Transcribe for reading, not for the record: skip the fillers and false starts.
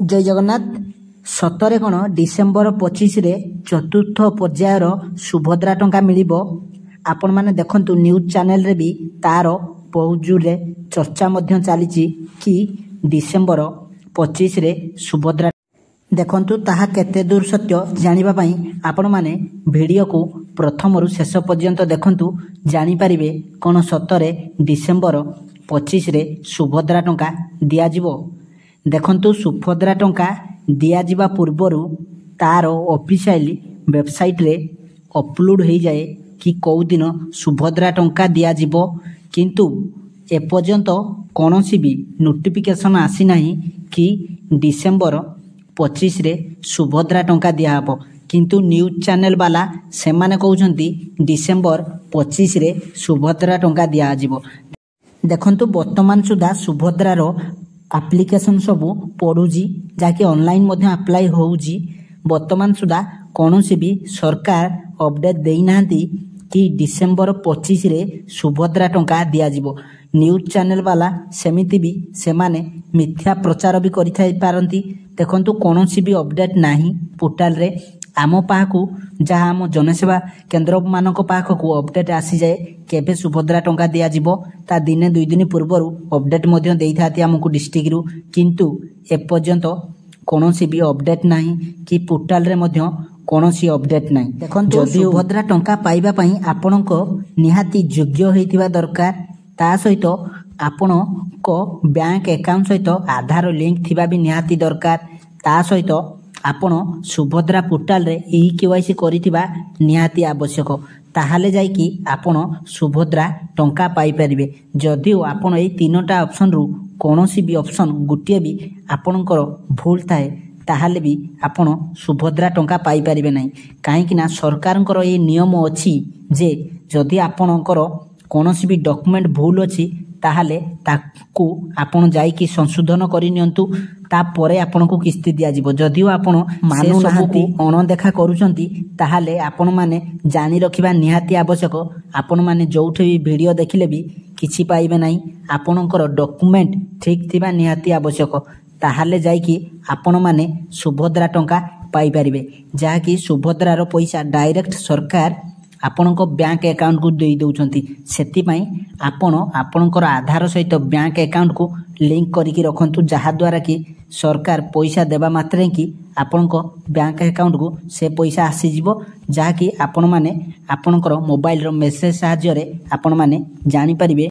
ଜୟ ଜଗନ୍ନାଥ। ସତରେ କ'ଣ ଡିସେମ୍ବର 25ରେ ଚତୁର୍ଥ ପର୍ଯ୍ୟାୟର ସୁଭଦ୍ରା ଟଙ୍କା ମିଳିବ? ଆପଣମାନେ ଦେଖନ୍ତୁ, ନ୍ୟୁଜ୍ ଚ୍ୟାନେଲରେ ବି ତାର ବହୁତ ଜୋରରେ ଚର୍ଚ୍ଚା ମଧ୍ୟ ଚାଲିଛି କି ଡିସେମ୍ବର 25ରେ ସୁଭଦ୍ରା। ଦେଖନ୍ତୁ, ତାହା କେତେ ଦୂର ସତ୍ୟ ଜାଣିବା ପାଇଁ ଆପଣମାନେ ଭିଡ଼ିଓକୁ ପ୍ରଥମରୁ ଶେଷ ପର୍ଯ୍ୟନ୍ତ ଦେଖନ୍ତୁ, ଜାଣିପାରିବେ କ'ଣ ସତରେ ଡିସେମ୍ବର 25ରେ ସୁଭଦ୍ରା ଟଙ୍କା ଦିଆଯିବ। ଦେଖନ୍ତୁ, ସୁଭଦ୍ରା ଟଙ୍କା ଦିଆଯିବା ପୂର୍ବରୁ ତାର ଅଫିସିଆଲ ୱେବସାଇଟ୍ରେ ଅପଲୋଡ଼ ହୋଇଯାଏ କି କେଉଁ ଦିନ ସୁଭଦ୍ରା ଟଙ୍କା ଦିଆଯିବ। କିନ୍ତୁ ଏପର୍ଯ୍ୟନ୍ତ କୌଣସି ବି ନୋଟିଫିକେସନ୍ ଆସିନାହିଁ କି ଡିସେମ୍ବର 25ରେ ସୁଭଦ୍ରା ଟଙ୍କା ଦିଆହେବ। କିନ୍ତୁ ନ୍ୟୁଜ୍ ଚ୍ୟାନେଲ୍ ବାଲା ସେମାନେ କହୁଛନ୍ତି ଡିସେମ୍ବର 25ରେ ସୁଭଦ୍ରା ଟଙ୍କା ଦିଆଯିବ। ଦେଖନ୍ତୁ, ବର୍ତ୍ତମାନ ସୁଦ୍ଧା ସୁଭଦ୍ରାର ଆପ୍ଲିକେସନ୍ ସବୁ ପଡ଼ୁଛି, ଯାହାକି ଅନଲାଇନ୍ ମଧ୍ୟ ଆପ୍ଲାଏ ହେଉଛି। ବର୍ତ୍ତମାନ ସୁଦ୍ଧା କୌଣସି ବି ସରକାର ଅପଡ଼େଟ୍ ଦେଇନାହାନ୍ତି କି ଡିସେମ୍ବର 25ରେ ସୁଭଦ୍ରା ଟଙ୍କା ଦିଆଯିବ। ନ୍ୟୁଜ୍ ଚ୍ୟାନେଲ୍ ବାଲା ସେମିତି ବି ସେମାନେ ମିଥ୍ୟା ପ୍ରଚାର ବି କରିଥାଇ ପାରନ୍ତି। ଦେଖନ୍ତୁ, କୌଣସି ବି ଅପଡ଼େଟ୍ ନାହିଁ ପୋର୍ଟାଲରେ। ଆମ ପାଖକୁ ଯାହା ଆମ ଜନସେବା କେନ୍ଦ୍ରମାନଙ୍କ ପାଖକୁ ଅପଡ଼େଟ୍ ଆସିଯାଏ କେବେ ସୁଭଦ୍ରା ଟଙ୍କା ଦିଆଯିବ, ତା ଦିନେ ଦୁଇ ଦିନ ପୂର୍ବରୁ ଅପଡ଼େଟ୍ ମଧ୍ୟ ଦେଇଥାନ୍ତି ଆମକୁ ଡିଷ୍ଟ୍ରିକ୍ଟରୁ। କିନ୍ତୁ ଏପର୍ଯ୍ୟନ୍ତ କୌଣସି ବି ଅପଡ଼େଟ୍ ନାହିଁ କି ପୋର୍ଟାଲରେ ମଧ୍ୟ କୌଣସି ଅପଡ଼େଟ୍ ନାହିଁ। ଦେଖନ୍ତୁ, ଯଦି ସୁଭଦ୍ରା ଟଙ୍କା ପାଇବା ପାଇଁ ଆପଣଙ୍କ ନିହାତି ଯୋଗ୍ୟ ହେଇଥିବା ଦରକାର, ତା ସହିତ ଆପଣଙ୍କ ବ୍ୟାଙ୍କ ଆକାଉଣ୍ଟ ସହିତ ଆଧାର ଲିଙ୍କ ଥିବା ବି ନିହାତି ଦରକାର, ତା ସହିତ ଆପଣ ସୁଭଦ୍ରା ପୋର୍ଟାଲରେ ଇ କେୱାଇସି କରିଥିବା ନିହାତି ଆବଶ୍ୟକ, ତାହେଲେ ଯାଇକି ଆପଣ ସୁଭଦ୍ରା ଟଙ୍କା ପାଇପାରିବେ। ଯଦିଓ ଆପଣ ଏଇ ତିନୋଟା ଅପସନ୍ରୁ କୌଣସି ବି ଅପସନ୍ ଗୋଟିଏ ବି ଆପଣଙ୍କର ଭୁଲ ଥାଏ, ତାହେଲେ ବି ଆପଣ ସୁଭଦ୍ରା ଟଙ୍କା ପାଇପାରିବେ ନାହିଁ। କାହିଁକିନା ସରକାରଙ୍କର ଏଇ ନିୟମ ଅଛି ଯେ ଯଦି ଆପଣଙ୍କର କୌଣସି ବି ଡକୁମେଣ୍ଟ ଭୁଲ ଅଛି, ତାହେଲେ ତାକୁ ଆପଣ ଯାଇକି ସଂଶୋଧନ କରିନିଅନ୍ତୁ, ତାପରେ ଆପଣଙ୍କୁ କିସ୍ତି ଦିଆଯିବ। ଯଦିଓ ଆପଣ ମାନୁନାହାନ୍ତି, ଅଣଦେଖା କରୁଛନ୍ତି, ତାହେଲେ ଆପଣମାନେ ଜାଣି ରଖିବା ନିହାତି ଆବଶ୍ୟକ। ଆପଣମାନେ ଯେଉଁଠି ବି ଭିଡ଼ିଓ ଦେଖିଲେ ବି କିଛି ପାଇବେ ନାହିଁ। ଆପଣଙ୍କର ଡକୁମେଣ୍ଟ ଠିକ୍ ଥିବା ନିହାତି ଆବଶ୍ୟକ, ତାହେଲେ ଯାଇକି ଆପଣମାନେ ସୁଭଦ୍ରା ଟଙ୍କା ପାଇପାରିବେ, ଯାହାକି ସୁଭଦ୍ରାର ପଇସା ଡାଇରେକ୍ଟ ସରକାର ଆପଣଙ୍କ ବ୍ୟାଙ୍କ ଆକାଉଣ୍ଟକୁ ଦେଇ ଦେଉଛନ୍ତି। ସେଥିପାଇଁ ଆପଣ ଆପଣଙ୍କର ଆଧାର ସହିତ ବ୍ୟାଙ୍କ ଆକାଉଣ୍ଟକୁ ଲିଙ୍କ କରିକି ରଖନ୍ତୁ, ଯାହାଦ୍ୱାରା କି ସରକାର ପଇସା ଦେବା ମାତ୍ରେ କି ଆପଣଙ୍କ ବ୍ୟାଙ୍କ ଆକାଉଣ୍ଟକୁ ସେ ପଇସା ଆସିଯିବ, ଯାହାକି ଆପଣମାନେ ଆପଣଙ୍କର ମୋବାଇଲର ମେସେଜ ସାହାଯ୍ୟରେ ଆପଣମାନେ ଜାଣିପାରିବେ।